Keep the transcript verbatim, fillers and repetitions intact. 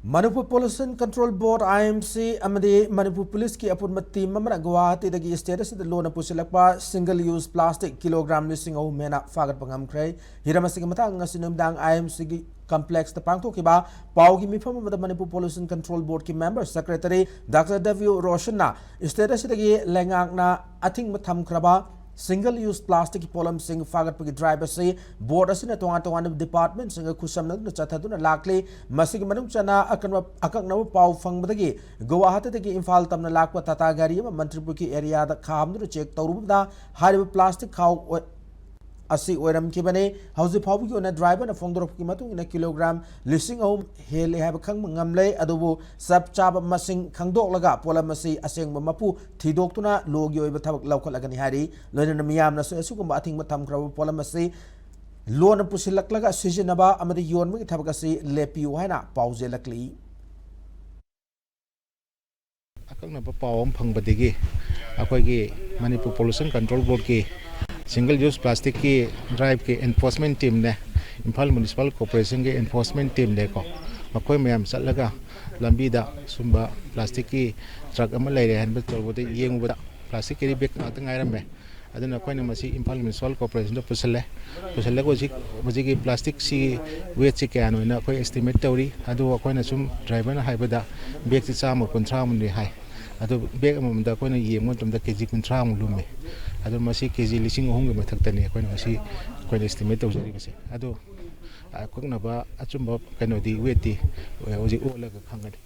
Manipur pollution control ꯕꯣꯔꯗ, ꯑꯥꯏ M C, ꯑꯃꯗꯤ ꯃꯅꯤꯄꯨꯔ ꯄꯨꯂꯤꯁꯀꯤ ꯑꯄꯨꯟꯕ ꯇꯤꯝ ꯑꯃꯅ ꯒꯨꯋꯥꯍꯥꯇꯤꯗꯒꯤ ꯁ꯭ꯇꯦꯠ ꯑꯁꯤꯗ ꯂꯣꯟꯅ ꯄꯨꯁꯤꯜꯂꯛꯄ ꯁꯤꯡꯒꯜ ꯌꯨꯁ ꯄ꯭ꯂꯥꯁꯇꯤꯛ ꯀꯤꯂꯣꯒ꯭ꯔꯥꯝ ꯂꯤꯁꯤꯡ ꯑꯍꯨꯝ ꯍꯦꯟꯅ ꯐꯥꯒꯠꯄ ꯉꯝꯈ꯭ꯔꯦ꯫ ꯍꯤꯔꯝ ꯑꯁꯤꯒꯤ ꯃꯇꯥꯡ ꯉꯁꯤ ꯅꯨꯃꯤꯗꯥꯡ ꯑꯥꯏ ꯑꯦꯝ ꯁꯤꯒꯤ ꯀꯝꯄ꯭ꯂꯦꯛꯁꯇ ꯄꯥꯡꯊꯣꯛꯈꯤꯕ ꯄꯥꯎꯒꯤ ꯃꯤꯐꯝ ꯑꯃꯗ ꯃꯅꯤꯄꯨꯔ ꯄꯣꯂꯨꯁꯟ ꯀꯟꯇ꯭ꯔꯣꯜ ꯕꯣꯔꯗꯀꯤ ꯃꯦꯝꯕꯔ ꯁꯦꯀ꯭ꯔꯦꯇꯔꯤ ꯗꯥꯛꯇꯔ ꯗꯕ꯭ꯂꯤꯌꯨ ꯔꯣꯁꯟꯅ ꯁ꯭ꯇꯦꯠ ꯑꯁꯤꯗꯒꯤ ꯂꯩꯉꯥꯛꯅ ꯑꯊꯤꯡꯕ ꯊꯝꯈ꯭ꯔꯕ ꯁꯤꯡꯒꯜ ꯌꯨꯁ ꯄ꯭ꯂꯥꯁꯇꯤꯛꯀꯤ ꯄꯣꯠꯂꯝꯁꯤꯡ ꯐꯥꯒꯠꯄꯒꯤ ꯗ꯭ꯔꯥꯏꯚ ꯑꯁꯤ ꯕꯣꯔꯗ ꯑꯁꯤꯅ ꯇꯣꯉꯥꯟ ꯇꯣꯉꯥꯟꯕ ꯗꯤꯄꯥꯔꯠꯃꯦꯟꯠꯁꯤꯡꯒ ꯈꯨꯠꯁꯝꯅꯗꯨꯅ ꯆꯠꯊꯗꯨꯅ ꯂꯥꯛꯂꯤ꯫ ꯃꯁꯤꯒꯤ ꯃꯅꯨꯡ ꯆꯟꯅ ꯑꯀꯟꯕ, ꯑꯀꯛꯅꯕ ꯄꯥꯎ ꯐꯪꯕꯗꯒꯤ ꯒꯨꯋꯥꯍꯥꯇꯤꯗꯒꯤ ꯏꯝꯐꯥꯜ ꯇꯝꯅ ꯂꯥꯛꯄ ꯇꯥꯇꯥ ꯒꯥꯔꯤ ꯑꯃ ꯃꯟꯇ꯭ꯔꯤꯄꯨꯔꯒꯤ ꯑꯦꯔꯤꯌꯥꯗ ꯈꯥꯝꯗꯨꯅ ꯆꯦꯛ ꯇꯧꯔꯨꯕꯗ ꯍꯥꯏꯔꯤꯕ ꯄ꯭ꯂꯥꯁꯇꯤꯛ ꯈꯥꯎ ꯑꯣꯏ-, ꯑꯁꯤ ꯑꯣꯏꯔꯝꯈꯤꯕꯅꯤ꯫ ꯍꯧꯖꯤꯛ ꯐꯥꯎꯕꯒꯤ ꯑꯣꯏꯅ ꯗ꯭ꯔꯥꯏꯚꯔꯅ ꯐꯣꯡꯗꯣꯔꯛꯄꯒꯤ ꯃꯇꯨꯡ ꯏꯟꯅ ꯀꯤꯂꯣꯒ꯭ꯔꯥꯝ ꯂꯤꯁꯤꯡ ꯑꯍꯨꯝ ꯍꯦꯜꯂꯦ ꯍꯥꯏꯕ ꯈꯪꯕ ꯉꯝꯂꯦ꯫ ꯑꯗꯨꯕꯨ ꯆꯞ ꯆꯥꯕ ꯃꯁꯤꯡ ꯈꯪꯗꯣꯛꯂꯒ ꯄꯣꯠꯂꯝ ꯑꯁꯤ ꯑꯁꯦꯡꯕ ꯃꯄꯨ ꯊꯤꯗꯣꯛꯇꯨꯅ ꯂꯣꯒꯤ ꯑꯣꯏꯕ ꯊꯕꯛ ꯂꯧꯈꯠꯂꯒꯅꯤ ꯍꯥꯏꯔꯤ꯫ ꯂꯣꯏꯅꯅ ꯃꯤꯌꯥꯝꯅꯁꯨ ꯑꯁꯤꯒꯨꯝꯕ ꯑꯊꯤꯡꯕ ꯊꯝꯈ꯭ꯔꯕ ꯄꯣꯠꯂꯝ ꯑꯁꯤ ꯂꯣꯟꯅ ꯄꯨꯁꯤꯜꯂꯛꯂꯒ ꯁꯤꯖꯤꯟꯅꯕ ꯑꯃꯗꯤ ꯌꯣꯟꯕꯒꯤ ꯊꯕꯛ ꯑꯁꯤ ꯂꯦꯞꯄꯤꯌꯨ ꯍꯥꯏꯅ ꯄꯥꯎꯖꯦꯜꯂꯛꯂꯤ꯫ ꯑꯀꯛꯅꯕ ꯄꯥꯎ ꯑꯃ ꯐꯪꯕꯗꯒꯤ ꯑꯩꯈꯣꯏꯒꯤ ꯃꯅꯤꯄꯨꯔ ꯄꯣꯂꯨꯁꯟ ꯀꯟꯇ꯭ꯔꯣꯜ ꯕꯣꯔꯗꯀꯤ ꯁꯤꯡꯒꯜ ꯌꯨꯁ ꯄ꯭ꯂꯥꯁꯇꯤꯛꯀꯤ ꯗ꯭ꯔꯥꯏꯚꯀꯤ ꯑꯦꯟꯐꯣꯔꯁꯃꯦꯟ ꯇꯤꯝꯅꯦ, ꯏꯝꯐꯥꯜ ꯃ꯭ꯌꯨꯅꯤꯁꯤꯄꯥꯜ ꯀꯣꯔꯄꯣꯔꯦꯁꯟꯒꯤ ꯑꯦꯟꯐꯣꯔꯁꯃꯦꯟ ꯇꯤꯝꯅꯦꯀꯣ, ꯃꯈꯣꯏ ꯃꯌꯥꯝ ꯆꯠꯂꯒ ꯂꯝꯕꯤꯗ ꯁꯨꯝꯕ ꯄ꯭ꯂꯥꯁꯇꯤꯛꯀꯤ ꯇ꯭ꯔꯛ ꯑꯃ ꯂꯩꯔꯦ ꯍꯥꯏꯅ ꯇꯧꯕꯗ ꯌꯦꯡꯉꯨꯕꯗ ꯄ꯭ꯂꯥꯁꯇꯤꯛ ꯀꯦꯔꯤ ꯕꯦꯒ ꯉꯥꯛꯇ ꯉꯥꯏꯔꯝꯃꯦ꯫ ꯑꯗꯨꯅ ꯑꯩꯈꯣꯏꯅ ꯃꯁꯤ ꯏꯝꯐꯥꯜ ꯃ꯭ꯌꯨꯅꯤꯁꯤꯄꯥꯜ ꯀꯣꯔꯄꯣꯔꯦꯁꯟꯗ ꯄꯨꯁꯤꯜꯂꯦ꯫ ꯄꯨꯁꯤꯜꯂꯒ ꯍꯧꯖꯤꯛ, ꯍꯧꯖꯤꯛꯀꯤ ꯄ꯭ꯂꯥꯁꯇꯤꯛꯁꯤ ꯋꯦꯠꯁꯤ ꯀꯌꯥꯅꯣ ꯍꯥꯏꯅ ꯑꯩꯈꯣꯏ ꯑꯦꯁꯇꯤꯃꯦꯠ ꯇꯧꯔꯤ꯫ ꯑꯗꯨ ꯑꯩꯈꯣꯏꯅ ꯁꯨꯝ ꯗ꯭ꯔꯥꯏꯚꯔꯅ ꯍꯥꯏꯕꯗ ꯕꯦꯒꯁꯤ ꯆꯥꯝꯃ ꯀꯨꯟꯊ꯭ꯔꯥꯃꯨꯛꯅꯤ ꯍꯥꯏ꯫ ꯑꯗꯨ ꯕꯦꯒ ꯑꯃꯃꯝꯗ ꯑꯩꯈꯣꯏꯅ ꯌꯦꯡꯕ ꯃꯇꯝꯗ ꯀꯦ ꯖꯤ ꯀꯨꯟꯊ꯭ꯔꯥꯃꯨꯛ ꯂꯨꯝꯃꯤ꯫ ꯑꯗꯨ ꯃꯁꯤ ꯀꯦ ꯖꯤ ꯂꯤꯁꯤꯡ ꯑꯍꯨꯝꯒꯤ ꯃꯊꯛꯇꯅꯤ ꯑꯩꯈꯣꯏꯅ ꯉꯁꯤ ꯑꯩꯈꯣꯏꯅ ꯑꯦꯁꯇꯤꯃꯦꯠ ꯇꯧꯖꯔꯤꯕꯁꯦ꯫ ꯑꯗꯨ ꯑꯀꯛꯅꯕ ꯑꯆꯨꯝꯕ ꯀꯩꯅꯣꯗꯤ, ꯋꯦꯠꯇꯤ ꯍꯧꯖꯤꯛ ꯑꯣꯜꯂꯒ ꯈꯪꯒꯅꯤ꯫